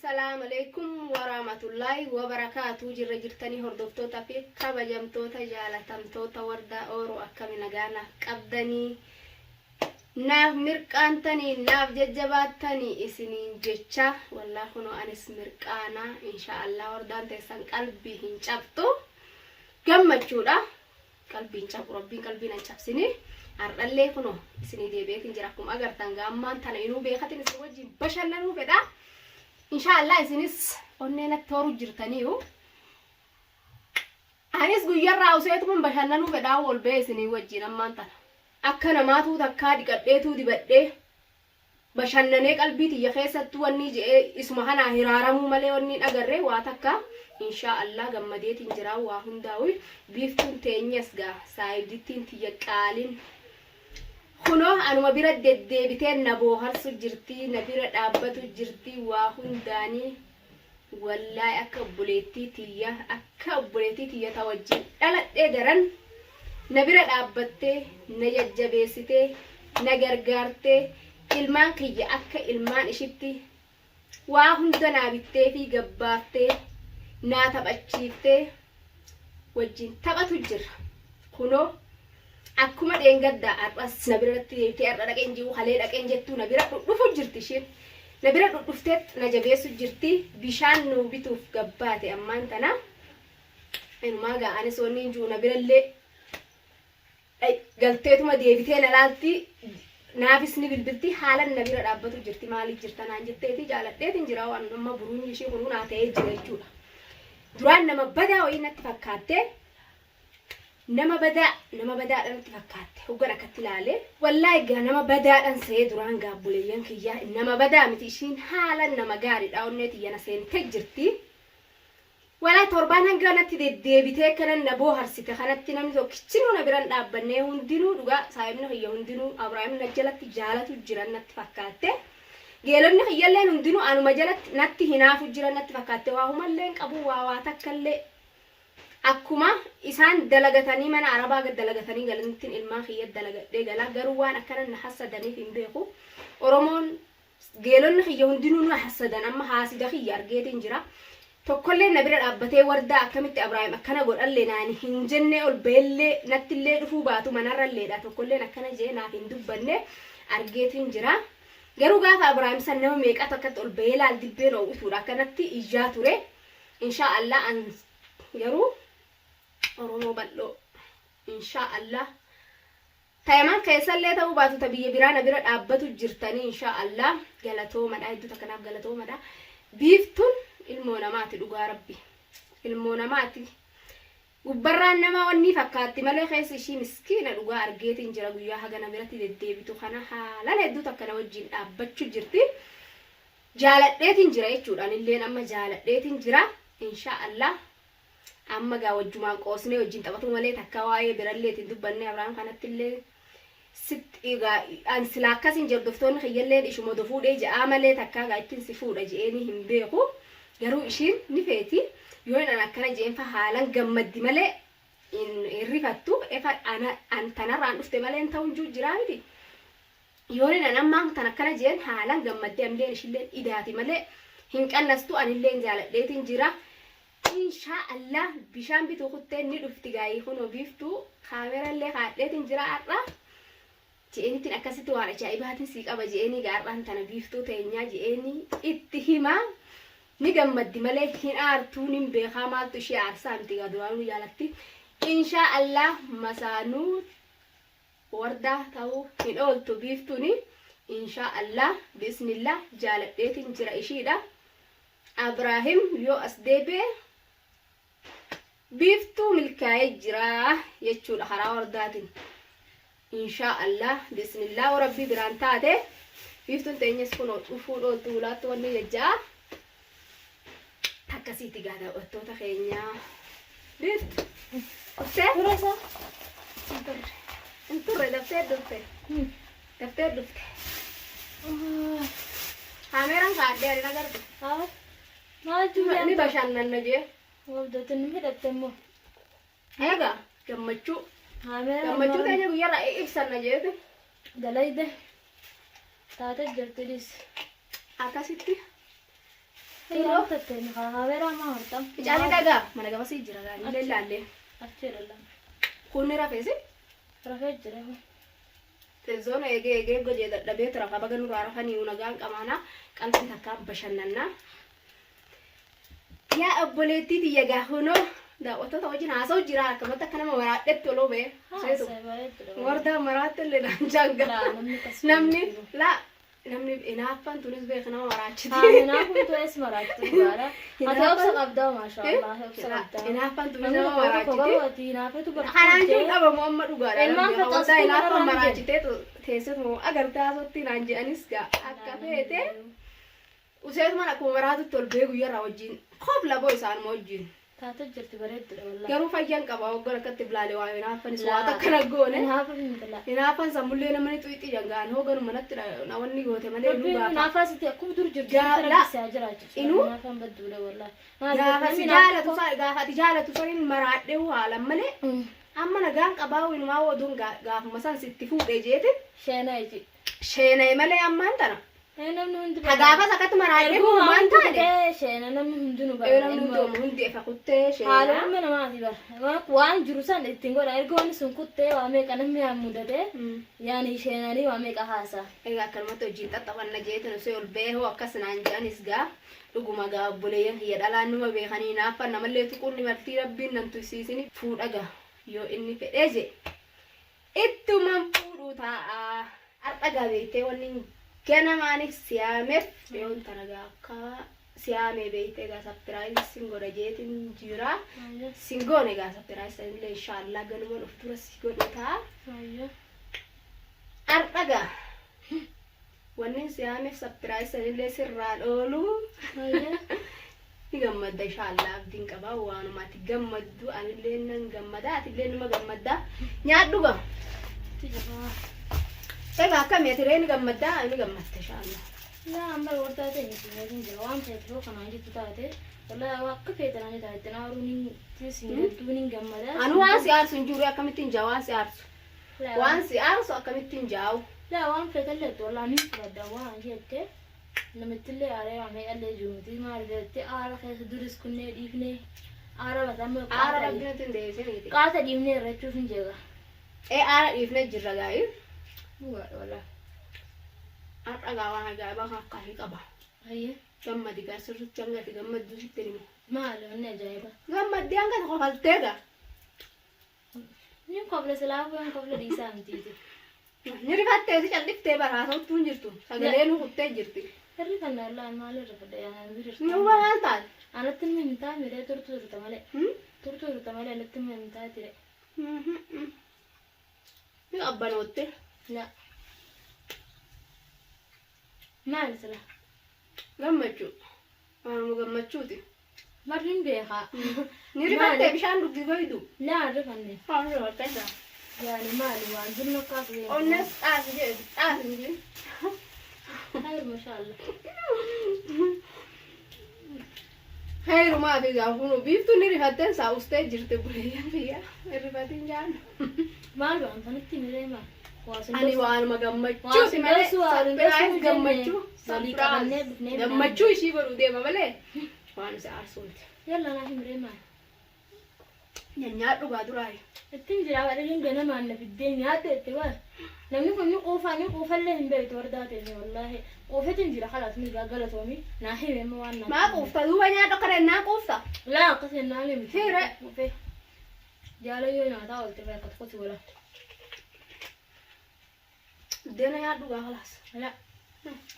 Assalaamu alaikum warahmatullaahi wabarakaatu. Jirra jirtanii hordoftoota fi kabajamtoota jaalatamtoota Wardaa Ooroo, akkami nagaa naaf qabdanii, naaf mirqaantanii, naaf jajjabaattanii isiniin jecha. Wallaa kunoo anis mirqaana, insha Allah. Wardaan teessan qalbii hin cabxu, gammachuudha. Qalbii hin cabu, Rabbiin qalbii nan cabsini. Har'allee kunoo isinii deebi'eetiin jira. Akkuma agartan gaammaan tana inuu beekatin isin wajjin bashannanuu fedha. Insha Allah isinis onnee natti horu jirtaniiyu. Anis guyyarraa useetuman bashannanuu fedhaa wal ba'ee isinii wajjin ammaan tana. Akka namaatuu takkaa dhiqadheetuu dibadhee bashannanee qalbii tiyya keessattuu wanni je'ee isuma kanaa hiraaramuu malee wanni hin agarre waa takka. Inshaa Allah gammadeetiin jiraa waa hundaa'u. Biiftuun teenyas gaa saayibdittiin tiyya qaalin kunoo anuma bira deddeebitee na booharsu jirti, na bira dhaabbatu jirti waa hundaanii. Wallaahi akka obboleettii tiyya, akka obboleettii tiyya ta wajjin dhaladhee daran na bira dhaabbattee, na jajjabeessitee, na gargaartee, ilmaan kiyya akka ilmaan ishitti waa hunda naa bitteefii gabbaaftee naa taphachiiftee wajjin taphatu jirra. Kunoo akkuma dheengaddaa har'as na biratti deebitee, har'a dhaqeen jiru, kalee dhaqeen jettuu, na bira dhudhufu jirti ishiin. Na bira dhudhuftee na jabeessu jirti. Bishaan nuu bituuf gabbaate ammaan tana. Inumaa gaa anis wanni hin jiru, na birallee galteetuma deebitee na laalti. Naafis ni bilbilti, haalan na bira dhaabbatu jirti. Maaliif jirta naan jetteeti, jaaladheetiin jira. Waan amma buruunyi ishii kunuu naa ta'ee jira jechuudha. Duraan nama badaa wayii natti fakkaatte. Nama badaa, nama badaadha natti fakkaatte hoggan akkatti ilaale. Wallaahi gaa nama badaadhan se'ee duraan gaa obboleeyyan kiyya, nama badaa miti ishiin, haalan nama gaariidha. Onnee tiyya na seentee jirti. Walaa torbaan hanga natti deddeebitee kanan na booharsite kanatti namni tokkichinuu na biran dhaabbannee. Hundinuu dhugaa saahibni kiyya hundinuu Abrahaam na jalatti jaalatu jiran natti fakkaatte. Geelonni kiyyalleen hundinuu anuma jalatti natti hinaafu jiran natti fakkaatte. Waa humallee hin qabu, waa waa takkallee. Akkuma isaan dalagatanii mana Arabaa gad dalagatanii galanittiin ilmaan kiyya dalagadhee gala. Garuu waan akkana na hassadaniif hin beeku. Oromoon geelonni kiyya hundinuu na hassadan, amma haasida kiyya argeetiin jira. Tokkollee na bira dhaabbatee "Wardaa, akkamitti Abrahaam akkana godhallee" naan hin jennee, ol bahellee nattillee dhufuu baatu manarralleedha. Tokkolleen akkana jee naaf hin dubbanne argeetiin jira. Garuu gaafa Abrahaam san nama meeqatu akkatti ol bahee laal dibbeen oowwituudha akkanatti iyyaa ture. Inshaa Allah an garuu Oromoo bal'oo, inshaa Allah, tayaman keessallee ta'uu baatu ta biyya biraa na bira dhaabbatu jirtanii, inshaa Allah galatoomadha. Hedduu takkanaaf galatoomadha. Biiftuun ilmoo namaati, dhugaa Rabbi ilmoo namaati. Gubbarraan nama wanni fakkaatti malee keessa ishii miskiina, dhugaa argeetiin jira. Guyyaa haga na biratti deddeebitu kana haalan hedduu takka na wajjin dhaabbachuu jirti. Jaaladheetiin jira jechuudha. Anilleen amma jaaladheetiin jira. Inshaa Allah amma gaa wajjumaan qoosnee wajjin taphatuu malee takka waa'ee birallee ittiin dubbanne Abrahaam kanattillee sitti egaa an silaa akkasiin jordoftoonni kiyyalleen ishuma fuudhee je'aa malee takkaa gaa ittiin si fuudha je'eenii hin beeku. Garuu ishiin ni feeti. Yoo an akkana je'een fa haalan gammaddi malee hin rifattu. Efa an tanarraan dhufte malee hin ta'u hin jiraa miti. Yoonin an ammaan tan akkana jeen haalan gammaddee, amilleen ishilleen idaati malee hin qannastu. Anilleen jaaladheetiin jira. Inshaa Allah bishaan bituu kutteen ni dhufti gaayii. Kunoo Biiftuu kaamerallee kaadheetiin jira har'a. Je'eenittiin akkasitti waan ajaa'ibaatiin sii qaba je'eenii gaarraan tana Biiftuu teenyaa je'eenii itti himaa. Ni gammaddi malee hin aartuu, nin beekaa maaltu ishee aarsaa miti gaa, duraanuu jaalatti. Inshaa Allah masaanuu Wardaa ta'uu hin ooltu Biiftuuni, inshaa Allah bi'isnillah jaaladheetiin jira ishiidha. Abraahim yoo as deebi'e Biiftuu milkaa'ee jira jechuudha karaa Wardaatiin. Inshaa Allah bi'isnillah yoo Rabbii biraan taate Biiftuun teenyas kunoo dhufuun ooltu wulaattu wanni jajja'a. Akkasiiti gaa daawwattoota keenyaa. Biiftu. Dhuftee? Ture isaa. Hin turre. Hin turre, daftee dhufte. Daftee dhufte. Kaameeraan kaadhee ani nagartu. Haa. Maal Ni juulaan bashannanna jee. Wabdootin ni hidhatte immoo. Egaa gammachuu. Kaameeraan Gammachuu teenya guyyaarraa ibsanna jeeti. Dalayde. Taate jirti dhis. Akkasitti. Yeroo tatteen kaameeraa maa hortam. Ficaanii dhagaa mana gabasii jira gaarii laallee. Achi lallama. Kun ni rafeesi. Rafee jira. Teessoon eegee eegee gojee dadhabee tura kabaga nurraa rafanii nagaan qamaanaa qalbii takkaan bashannannaa. Yaa obboleettii tiyya gaaffunoo daawwattoota wajjin haasa'u jira akkamatti akka nama maraadhetti oloo ba'e. Seetu wardaa maraatti illee naan janga. Namni laa namni hinaaffaan tunis beeka nama maraachiti. Hinaafuun tunis maraachiti dhugaadha. Ati obsa qabdaa maashaallah obsa qabdaa. Hinaaffaan tunis Namni nama tokko tokko maraachiti. garuu ati hinaafetu Kanaan jiru barbaachee. dhabamu amma dhugaadha. Ilmaan Namni facaastuu wardaa hinaaffaan kanarraa ni maraachitee teessuma agartee haasofti naan jedhanis gaa akka feete. Useetumaan akkuma maraatutti ol ba'ee guyyarraa wajjin koof laboo isaanuma wajjin. Taatee jirti bareeddudha wallahi. Garuu fayyaan qaba waggoon akkatti bilaalee waa hinaaffanis waa takka na goone. Hinaafa miti laa. Hinaaffan sammullee namni xuixii jangaan hooganuma manatti namoonni goote malee nu Rabbiin gaafa. hinaafaa sitti akkuma dur jirtu Gaa- rabbi si haa jiraachisu. Inuu- Hinaafaan badduudha wallahi. Gaafa si jaalatu gaafa ati jaalatu saniin maraadhee haalan malee amma nagaan qabaa inumaa oduun gaafuma san sitti fuudhee jeetin Sheenaa iji. sheenaye malee ammaan tana. Namni hundi Ta gaafas akkatti maraadhee Erguma maan hundi taane. kutee sheena namni hundinuu Ee namni bara. hundi hundi efa kuttee sheenaa. Haaluma namaati bara. Waan jiru san ittiin godha. Erga wanni sun kuttee waa meeqa namni haa mudate. Yaani sheenanii waa meeqa haasaa. Egaa akkanumatti hojiin xaxxabanna jeetin osoo ol beehoo akkas naan jedhanis gaa dhuguma gaa obboleeyyan kiyya dhalaan numa beekanii naaffan namallee tuquun ni martii rabbiin nan tusiisini fuudha gaa yoo inni fedhee je ittuman fuudhuu taa'a. Har'a gaa beektee wanni ganamaaniif siyaameef dhiyoon tana gaa akka siyaamee beektee gaa surprise sin godha jeetin jira. Sin goone gaa surprise sanillee inshaallah ganuman of dura si godhu ta'a. Har'a gaa wanni siyaameef surprise sanillee sirraan oolu. Ni gammadda inshaallah abdiin qaba waanuma ati gammaddu anillee nan gammada atillee numa gammadda nyaadhu gaa. Egaa akkami ati ree ni gammaddaa ni gammadda inshaallah. Laa amma wardaa ta'e hin jira waan ta'eef yoo kanaan jettu taate wallahi akka feete naan taate naaruun hin gadduun hin gammada. Anu waan si aarsu hin jiru akkamittiin jaa waan si aarsu. Waan si aarsu akkamittiin jaa'u. Laa waan feetallee wallahi ni fudhadha waan jette namittillee aaree waa meeqallee jiru miti maal jette aara keessa duris kunnee dhiifnee aara mataa Aara rabbi nutti hin deebisiniiti. qaata dhiifnee irrachuuf hin jeega. Ee aara dhiifnee jirra gaa'ii. Dhugaadha wallahi. Har'a gaa waan ajaa'ibaa kan akkasii qaba. Hayyee Gammadi gaa sirriitti hanga ati gammadduu sitti himu. maali wanni ajaa'iba. Gammaddee hanga ati kofaltee gaa. Ni kofla silaafuu hin kofla dhiisaa mitiiti. Ni rifattee si calliftee baraasottuu hin jirtu. Sagalee nu kuttee jirti. Hirrifanna wallahi maal irra yaanaan birirta. Nu maal taate? Anatti ilmi hin taane miree turtu turta malee. Turtu turta malee anatti ilmi hin taatire. Ni qabbanootte. Na. Maal sila? Gammachuu. Waanuma gammachuuti. Barri hin beekaa. Ni rifattee bishaan dhugdi goydu. Laa rifanne. Waan rifattee jira. Yaani maali waan durna kaasu beekaa. Onnes xaasi jedhu xaasi hin jiru. Hayir mashaallah. Heerumaa fi gaafuun biiftuun ni rifatteen saa'ustee jirti buleeyyan biyya. Hin rifatin jaannu. Maal waan sanatti miree maal? Ani waanuma gammachuuti malee surprise gammachuu surprise gammachuu ishii godhuu deema malee waan isa aarsuuti. Yalla naa himiree maal? Nyaadhu dhugaa duraayi. Ittiin jira badhaliin ganamaan na fiddee nyaadhu itti bara. Namni kun ni quufaa ni quufallee hin beektu wardaa ta'e wallaahi. Quufetiin jira kalaas ni galatoomi naa hime immoo waan naa. Maa quufta duuba nyaadhu akka naa quufta. Laa akkas jennaan miti. Hire. Quufee. Jaalayyoo nyaataa oolte bakka tokkotti godha. Buddeena nyaadhu gaa kalaas. Laa.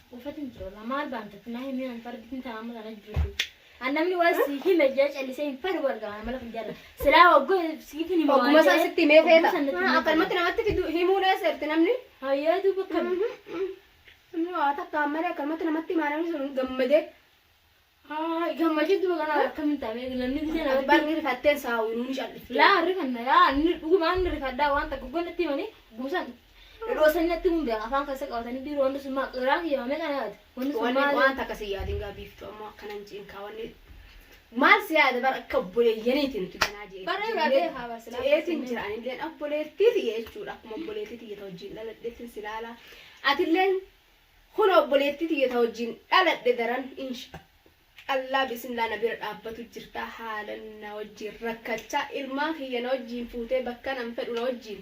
Quufetiin jira wallaahi maal baanta naa hime an fardiin ta'a amma kana jirtu. An namni waan si hime jee callisee hin fedhu bargaama mala kan jaalladha. Silaa waggoo siif hin hima Ogummaa isaa sitti himee feeta. Ogummaa sana sitti himee Akkanumatti namatti fidu himuun eessa jirti namni? Hayyaa duuba kam. Namni waa takka malee akkanumatti namatti himaa namni sun gammadee. Gammachuu duuba kanaa akkamiin taa'ee namni gisee Ati namatti. barri rifatteen saawwi nuuni callifte. Laa rifanna yaa inni dhugumaan inni rifadhaa waan takka gonnatti himanii buusan dhoosanii natti hun beeka afaan keessa qabatanii dhiiroo wanti sun maal qiraan kiyyamame kana yaadu wanti sun Wanni maal waan takka si yaadin gaa biiftu ammoo akkanan ciinkaa wanni maal si yaada bara akka obboleeyyaniiti nuti kanaa jee. Bara irraa beekaa bara silaa Jeetiin jira anilleen obboleettii tiyya jechuudha akkuma obboleettii tiyya ta wajjin dhaladheettiin si ilaala. Atilleen kun obboleettii tiyya ta wajjin dhaladhe daran insha Allah bismillah na bira dhaabbatu jirta, haalan na wajjin rakkachaa, ilmaan kiyya na wajjin fuutee bakka nan fedhu na wajjin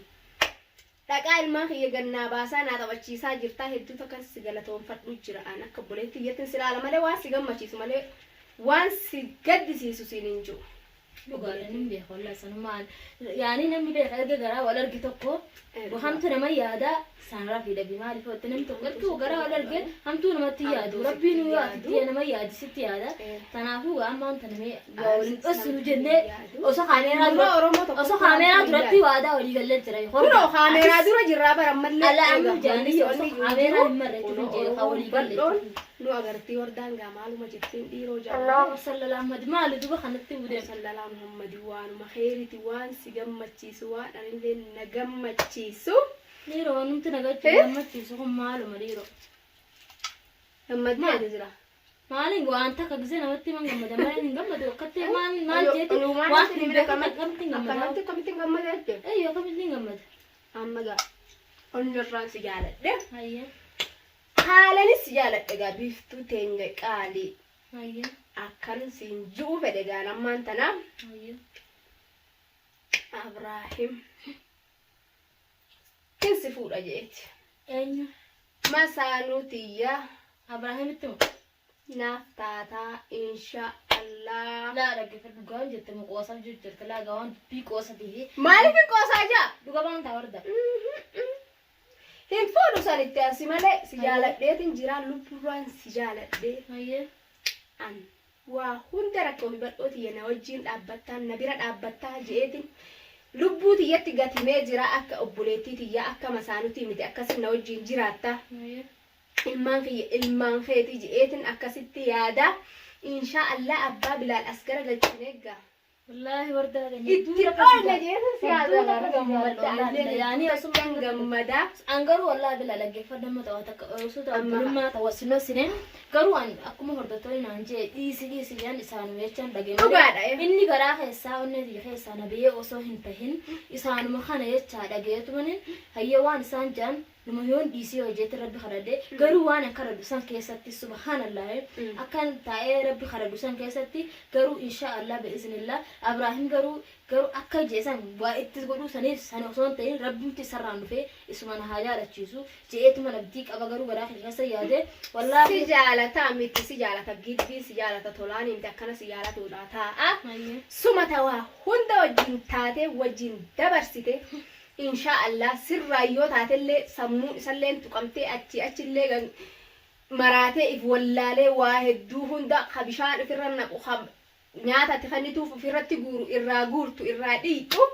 dhaqaa, ilmaan kiyya gannaa baasaa naa taphachiisaa jirta. Hedduu takka si galatoonfadhu jira. An akka obboleetti kiyyattin si ilaala malee waan si gammachiisu malee waan si gaddisiisu siin hin jiru. Dhugaadha, nin beeka wallahi sanumaan yaani namni beeka erga garaa wal arge tokko hamtu nama yaada san rafi dhabi. Maaliif watti namni tokko erga garaa wal arge hamtuu namatti yaadu, rabbiin yoo ati nama yaadi sitti yaada. Kanaafuu ammaan tana mee waa waliin dhossinu jennee osoo kaameeraa Nama dura Oromoo tokko osoo kaameeraa duratti waadaa walii gallee jira. Kunoo kaameeraa dura jirraa bara ammallee. Ala amma jaanii osoo kaameeraa hin marre jechuun jee ka walii galle. Bal'oon nu agartii wardaan gaa maaluma jettiin dhiiroo jaalala. Allahumma salli ala Ahmad, maali duba kanatti budeem. Sallalaa Muhammadi, waanuma keeriti, waan si gammachiisu, waan anillee na gammachiisu. Dhiiroo, waan numti nagachuu gammachiisu kun maaluma dhiiroo? Gammaddee ati jira. Maaliin waan takka gisee namatti himan gammada malee hin gammadu, akkatti maal maal jeeti waan hin beeku akkamitti hin gammada? Akkanatti akkamittiin gammada jette? Eeyyoo, akkamitti hin gammada? Amma gaa onnirraan si jaaladhe. Hayyee. Haalanis si jaaladhe gaa biiftuu teenya qaalii. Hayyee. Akkan siin ji'uu fedhe gaa ammaan tana. Hayyee. Abraahim tinsi fuudha jeeti. Eenyu? Masaanuu tiyya. Abrahaamitti moo? Naaf taataa insha Allah. Laa, dhaggeeffadhu, dhugaa jette moo qoosaaf jirta? Laa gaa waan dubbii qoosatii. Maaliif hin qoosaa jaa? Dhuga baan taa warda. Hin fuudhu sanitti asi malee si jaaladheetin jira, lubburraan si jaaladhee. Hayyee. An waa hunda rakkoo fi bal'oo tiyya na wajjiin dhaabbattaa, na bira dhaabbattaa je'eetin lubbuu tiyyatti gatimee jira, akka obboleettii tiyyaa, akka masaanutii miti, akkasin na wajjiin jiraatta. Hayyee. Ilmaan kiyya ilmaan keetii je'eetin akkasitti yaada. Inshaa Allah abbaa Bilaal as garagalchine eeggaa. Wallaahi wardaa keenya Itti dhoofne jeetin si yaada, gammadda. Yaani asuma gammadaa. An garuu wallaahi bila dhaggeeffadhu amma ta'u takka osoo ta'u obbolummaa ta'u wasinoo sineen garuu an akkuma hordoftoonni naan jee dhiisi dhiisi jedhan isaanuma jechaan dhagee. Dhugaadha. Inni garaa keessaa onnee tiyya keessaa na biyee osoo hin tahin isaanuma kana jechaa dhageetumani hayyee waan isaan jedhan numa yoon dhiisee hojjeetti rabbi kadhadhe, garuu waan an kadhadhu san keessatti subhaanallah akkan taa'ee rabbi kadhadhu san keessatti garuu insha Allah bi'iznillah Abraahim garuu akka jeesan waa itti godhuu saniif san osoo hin ta'in rabbumti isarraan dhufee isuma na haa jaalachiisu je'eetuma abdii qaba, garuu garaa kiyya keessa yaade wallaahi. Si jaalata miti, si jaalata giddii, si jaalata tolaan miti, akkana si jaalatuudha taa'a. Suma tawaa hunda wajjin taatee wajjin dabarsite, insha Allah sirraa yoo taatellee sammuun isalleen tuqamtee achii achillee maraatee if wallaalee waa hedduu hunda ka bishaan ofirra naqu, ka nyaata ati kennituuf ofirratti guuru irraa guurtu irraa dhiiqxu,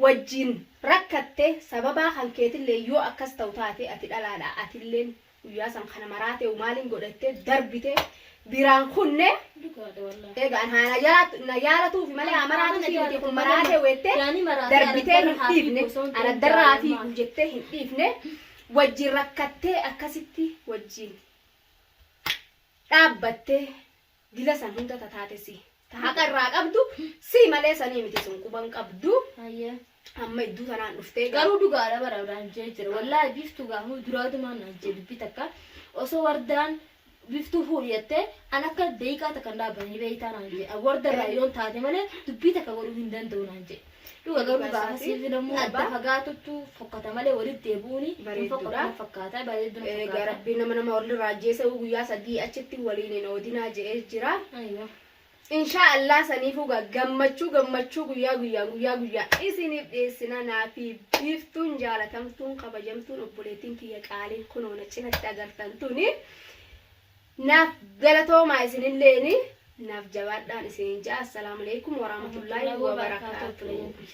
wajjin rakkatte sababaa kan keetillee yoo akkas ta'u taate, ati dhalaadha, atilleen guyyaa san kana maraatee maaliin godhattee darbite biraan kunne. Dhugaadha wallaahi. Egaa an haa na jaalatuufi malee haa maraatu si miti kun maraatee weettee Yaani maraatee darbitee hin araddarra haa dhiifne, fiigu osoo hin ta'in araddarra haa jaalalummaa. fiigu jettee hin dhiifne, wajjin rakkattee akkasitti wajjin dhaabbattee dila san hunda tataate si ta haqa irraa qabdu si malee sanii miti sun quban qabdu. Hayyee. Amma iddoo tanaan dhuftee Garuu dhugaadha bara naan jee jira. Wallaahi biiftuu gaafuu duraatumaan naan jee dubbii takka osoo wardaan biiftuu fuudhi jettee an akka daqiiqaa takka hin dhaabbatanii beeytaa naan jee. Warda irraa yoon taate malee dubbii takka godhuu hin danda'u naan jee. Dhuga garuu Dhugaa gaafa isaatii. siif namuu adda fagaatuttu fokkata malee walitti deebi'uuni hin Bareedduudha. fokkatu fakkaata, bareedduu na Egaa fakkaata. rabbiin nama walirraa ajjeese guyyaa 3 achitti waliin hin oodinaa je'ee jira. Ayyoo. Inshaa Allah saniifuu gaa gammachuu gammachuu guyyaa guyyaan guyyaa guyyaa isiniif dhiyeessina. Naafi biiftuun jaalatamtuun kabajamtuun obboleettiin kiyya qaaliin kunoo na cinatti agartan tuni naaf galatoomaa, isinilleeni naaf jabaadhaan isiniin ja'a. Assalaamu alaikum warahmatullaahi wabarakaatuh.